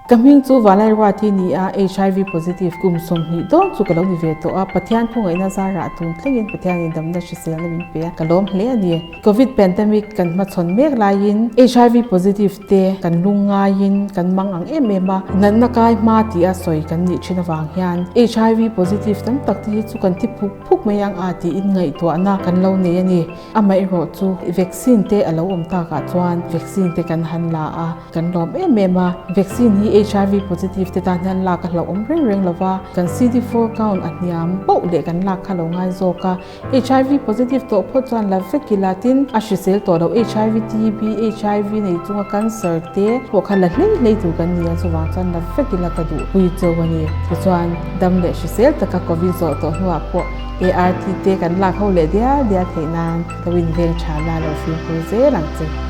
Ka hming chu Valai Ruati ni a, HIV positive kum 20 dawn chu ka lo ni ve tawh a, Pathian khawngaihna zarah tun thlengin Pathianin damna hriselna min pe a, ka lawm hle a ni. Covid pandemic kan hmachhawn mek laiin HIV positive te kan lung ngaiin kan mang ang em em a, natna kai hma tia sawi kan nih thin avang hian HIV positive tam tak te hi chu kan ti phuk phuk mai ang a tiin ngaihtuahna kan lo nei a ni. Amaherawh chu vaccine te a lo awm takah chuan vaccine te kan han la a, kan lawm em em a. Vaccine hi HIV positive te tan hian lak a hlauhawm reng reng lo va, kan CD4 count a hniam poh leh kan lak kha lo ngai zawk a. HIV positive tawh phawt chuan la vek ila tin a hrisel tawh lo HIV, TB, HIV nei chunga cancer te pawh kha la hlei hlei tur kan ni a, chuvang chuan la vek ila ka duh pui cheu a ni. Tichuan dam leh hrisel taka covid zawh tawh hnuah pawh ART te kan lak ho leh dial dial theih nan lo inveng tha la lo fimkhur zel ang che.